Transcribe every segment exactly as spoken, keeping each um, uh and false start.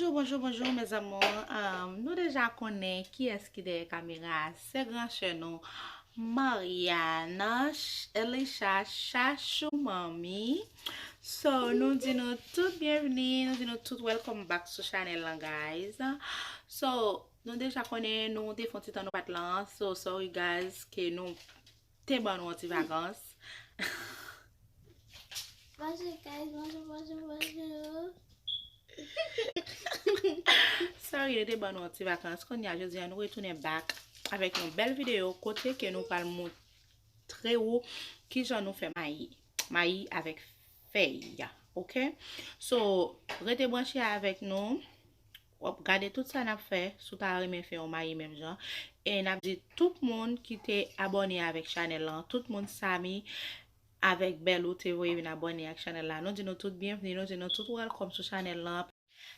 Bonjou, bonjou, bonjou, mes amours. Um, nou deja konnen kiyès ki dèyè kamera. Se gran sè nou, Mariana Ch- Elisha Chachou Manmi. So, nou di nou tout byenvni, nou di nou tout welcome back sou chanèl lan, guys. So, nou deja konnen nou te fè yon ti tan nou pa t lan. So, sorry, guys, ke nou te ban nou yon ti vakans. Bonjou, guys. Bonjou, bonjou, bonjou. Sorry, nou te ban nou yon ti vakans. Kounye a, jodi a, nou retounen back avèk yon bèl videyo kote ke nou pral montre ou kijan nou fè mayi. Mayi avèk fèy, ok? So, rete branche avèk nou. W ap gade tout sa n ap fè, si w ta renmen fè yon mayi menm jan. E n ap di tout moun ki te abòne avèk chanèl lan, tout moun Sami avèk Bèlou te voye vin abòne ak chanèl la. Nou di nou tout byenvni, nou di nou tout welcome sou chanèl lan.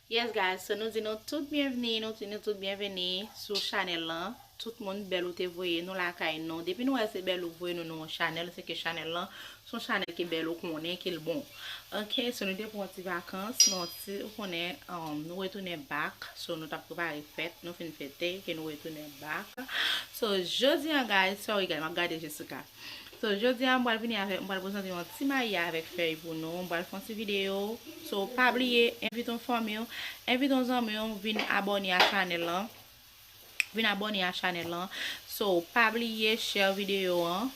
Yes, guys, so nou di nou tout byenvni, nou di nou tout byenvni sou chanèl lan. Tout moun, Bèlou te voye nou lakay nou. Depi nou wè se Bèlou voye nou nan yon chanèl, se ke chanèl lan se yon chanèl ke Bèlou konnen ke l bon. Ok, so nou te pran yon ti vakans, nou ti, ou konnen, um, nou retounen back. So nou t ap prepare fèt, nou fin fete, ke nou retounen back. So, jodi a, guys, sorry, guys, m ap gade Jessica. So, jodi a, m pral vini avèk, m pral prezante yon ti mayi avèk fèy pou nou. M pral fè yon ti videyo. So, pa bliye, envite yon fanmi w, envite yon zanmi w, vin abòne a chanèl lan. Vin abòne a chanèl lan. So, pa bliye share videyo an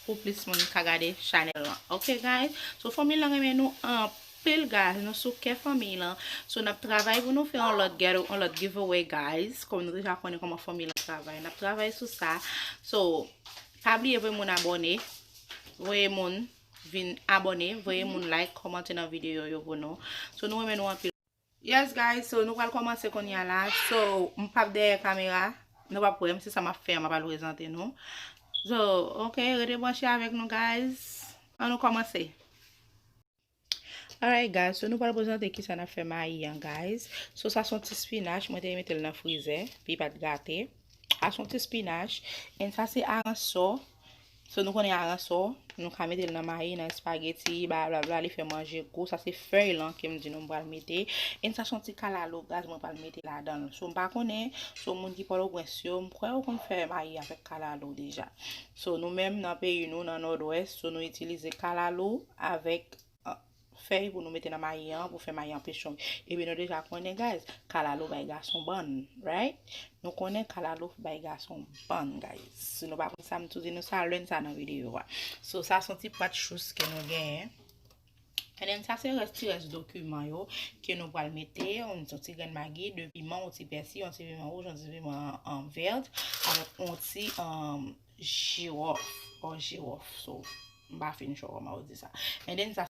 pou plis moun ka gade chanèl lan. Ok, guys? So, fanmi lan renmen nou anpil, guys. Nou sou kè fanmi lan. So, n ap travay pou nou fè yon lòt ghetto, yon lòt giveaway, guys. Kòm nou deja konnen kòman fanmi lan travay. N ap travay sou sa. So, pa bliye voye moun abòne. Voye moun vin abòne. Voye moun like, kòmante nan videyo yo pou nou. So, nou renmen nou anpil. Yes, guys, so nou pral kòmanse kounye a la. So, m p ap dèyè kamera. Nou p ap wè m, se sa m ap fè, m ap al prezante nou. So, ok, rete branche avèk nou, guys. An nou kòmanse. Alright, guys, so nou pral prezante kisa n ap fè mayi an, guys. So, sa se yon ti spinach, mwen te mete l nan frizè, pou li pa t gate. A se yon ti spinach. And sa se aransò. So, nou konnen aransò, nou ka mete l nan mayi, nan espageti, bla, bla, bla, li fè manje gou. Sa se fèy lan ke m di nou m pral mete. And sa se yon ti kalalou, guys, mwen pral mete ladan l. So, m pa konnen, so, moun ki Pòtoprens yo, m kwè yo konn fè mayi avèk kalalou deja. So, nou menm nan peyi nou, nan Nòdwès, so, nou itilize kalalou avèk fèy pou nou mete nan mayi an, pou fè mayi an pi chonm. Epi nou deja konnen, guys, kalalou bay gason bann, right? Nou konnen kalalou bay gason bann, guys. Si nou pa konn sa, m tou di nou sa, learn sa nan videyo a. So, sa se yon ti pwat chous ke nou genyen. And then, sa se rès, ti rès dokiman yo ke nou pral mete, yon ti grenn magi, de piman, yon ti pèsi, yon ti piman wouj, yon ti piman, um, vèt, avèk yon ti, um, jiwòf, or jiwòf. So, m pa fin sure kòman yo di sa. And then, sa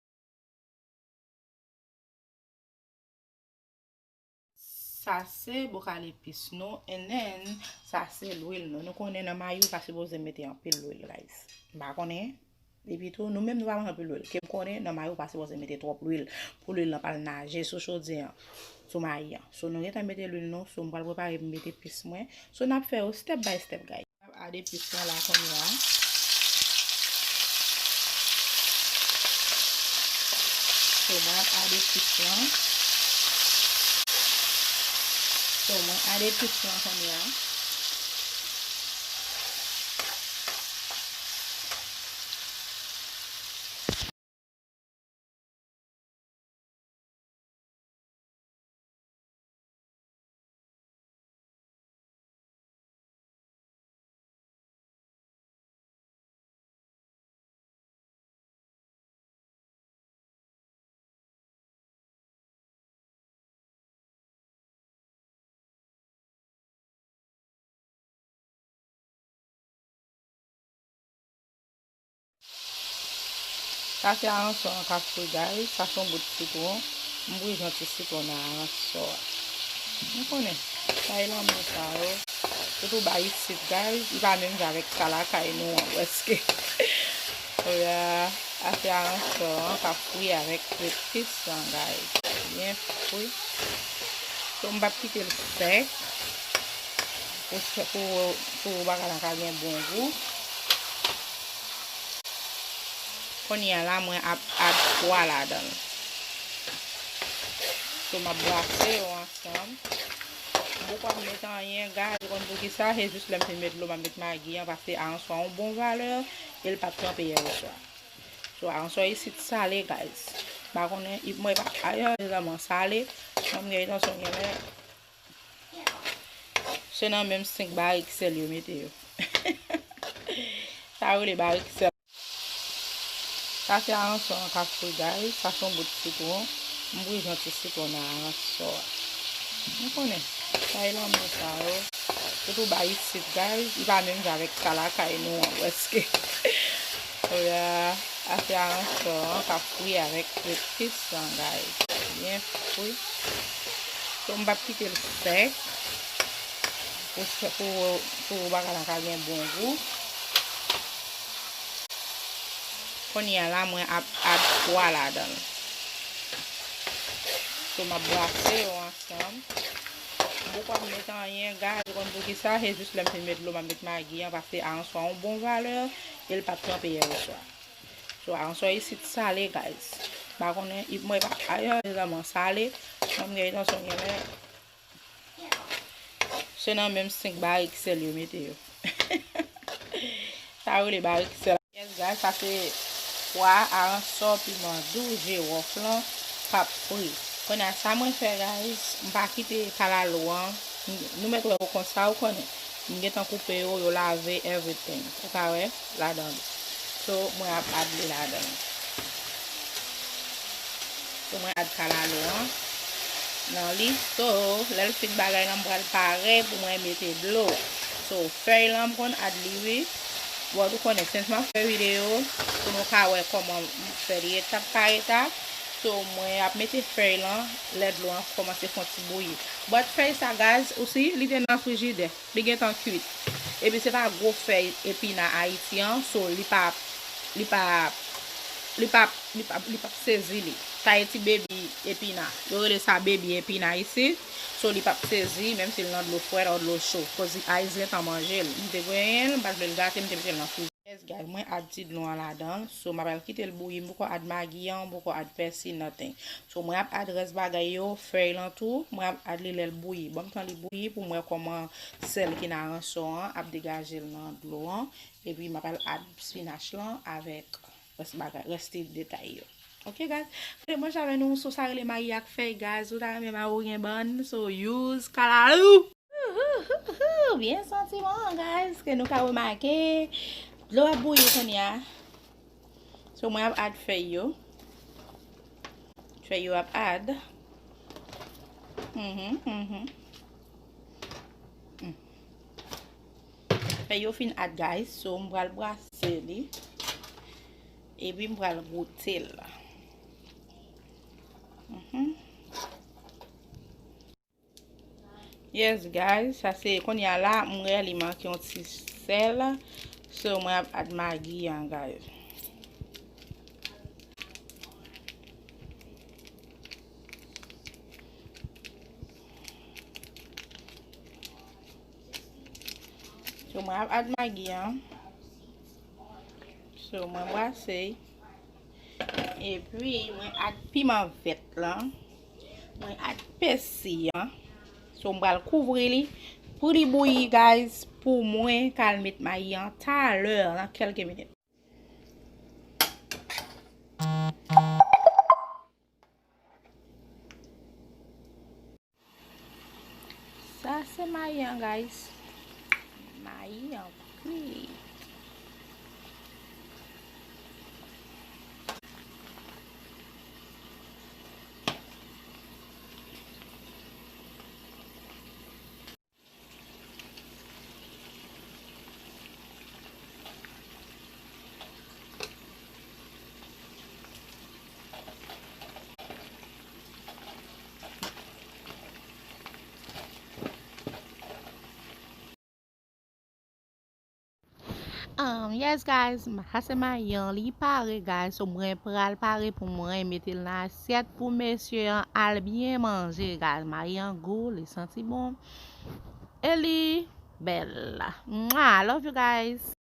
Sa se bokal epis nou, and then sa se lwil nou. Nou konnen nan mayi ou pa sipoze mete anpil lwil, guys. M pa konnen. Epi tou, nou menm nou pa manje anpil lwil. Ke m konnen, nan mayi ou pa sipoze mete twòp lwil. Pou lwil lan pa al naje sou chodyè an, sou mayi an. So, nou gentan mete lwil nou, so m pral prepare pou m mete epis mwen. So, n ap fè yo step by step, guys. M ap add epis lan la kounye a. So, mwen ap add epis lan. So, mwen add epis lan kounye a. Sa se aransò an k ap fri, guys. Sa se yon bout sitwon. M brile yon ti sitwon nan aransò a. Nou konnen, sa e lanmou sa yo. Sitou ba isit, guys. Li pa menm jan avèk sa lakay nou an, prèske. Sa se aransò an k ap fri avèk epis lan, guys. Byen fri. So, m p ap kite l sèk. Pou, pou, pou bagay la ka gen bon gou. Kounye a la, mwen ap add pwa ladan l. So, m ap brase yo ansanm. ansanm. M poko ap met anyen, guys. Ou konn poukisa? Se jis lè m fin met dlo, m ap met magi an, paske aransò a yon bon valè, e l p ap tranpe yèswa. So, aransò isit sale, guys. M pa konnen, mwen pa, ayè, tèlman sale. Mwen, m gen entansyon genlè se nan menm senk barik sèl yo mete yo. Sa yo rele barik sèl. Sa se aransò an k ap fri, guys. Sa se yon bout sitwon. M brile yon ti sitwon nan aransò a. Nou konnen, sa e lanmou sa yo. Sitou bay isit, guys. Li pa menm jan avèk sa lakay nou an, prèske. Sa se aransò an k ap fri avèk epis lan, guys. Byen fri. So, m p ap kite l sèk. Pou, pou, pou bagay lan ka gen bon gou. Kounye a la, mwen ap add pwa ladan l. So, m ap brase yo ansanm. M poko ap met anyen, guys. Ou konn poukisa? Se jis lè m fin met dlo, m ap met magi an, paske aransò a yon bon valè, e l p ap tranpe yèswa. So, aransò isit sale, guys. M pa konnen, mwen pa, ayè, tèlman sale. Mwen, m gen entansyon genlè se nan menm senk barik sèl yo mete yo. Sa yo rele barik sèl. Yes, guys, sa se pwa, aransò, piman dou, jiwòf lan k ap fri. Kounye a, sa mwen fè, guys, m pa kite kalalou an. Nou mèt wè yo konsa, ou konnen. M gentan koupe yo, yo lave, everything. Ou ka wè, ladan li. So, mwen ap add li ladan li. So, mwen add kalalou an nan li. So, lè l fin bagay lan, m pral pare pou mwen mete dlo. So, fèy lan, m konn add li, wi. Bon, ou konnen, since m ap fè videyo, pou nou ka wè kòman m fè li etap pa etap. So, mwen ap mete fèy lan, lè dlo an kòmanse fè yon ti bouyi. But fèy sa, guys, ou si, li te nan frijidè. Li gentan kuit. Epi se pa gwo fèy epina Ayiti an, so li pa, li pa, li pa, li pa, li p ap sezi li. Sa e ti baby epina. Yo rele sa baby epina isit. So li p ap sezi, menm si l nan dlo frèt ou dlo cho. Koz Ayis gentan manje l. M te genyen l, m pa t vle l gate, m te mete l nan frijidè. Yes, guys, mwen add ti dlo an ladan l. So, m ap al kite l bouyi. M poko add magi an, m poko add pèsi, nothing. So, mwen ap add rès bagay yo, fèy lan tou. Mwen ap add li lè l bouyi. Ban m tan li bouyi pou m wè kòman sèl ki nan aransò an ap degaje l nan dlo an. Epi, m ap al add spinach lan avèk rès bagay, rès ti detay yo. Ok, guys? Fè manje avè nou, so sa rele mayi ak fèy, guys. Ou ta renmen mayi ou gen bann, so use kalalou! Ouhouhouhou, byen santi bon, guys, ke nou ka remake. Dlo ap bouyi kounye a. So, mwen ap add fèy yo. Fèy yo ap add. Mhm, mhm. Mm. Fèy yo fin add, guys. So, m pral brase li. Epi m pral goute l. Mhm. Yes, guys, sa se kounye a la, m wè li manke yon ti sèl. So, mwen ap add magi an, guys. So, mwen ap add magi an. So, mwen brase. Epi, mwen add piman vèt lan. Mwen add pèsi an. So, m pral kouvri li pou li bouyi, guys, pou mwen ka al met mayi an talè, nan kèlke minit. Sa se mayi an, guys. Mayi an kwi. Um, yes, guys, m-, sa se mayi an, li pare, guys. So, mwen pral pare pou mwen mete l nan asyèt pou mesye an al byen manje, guys. Mayi an gou, li santi bon. E li bèl. Mwah, love you, guys.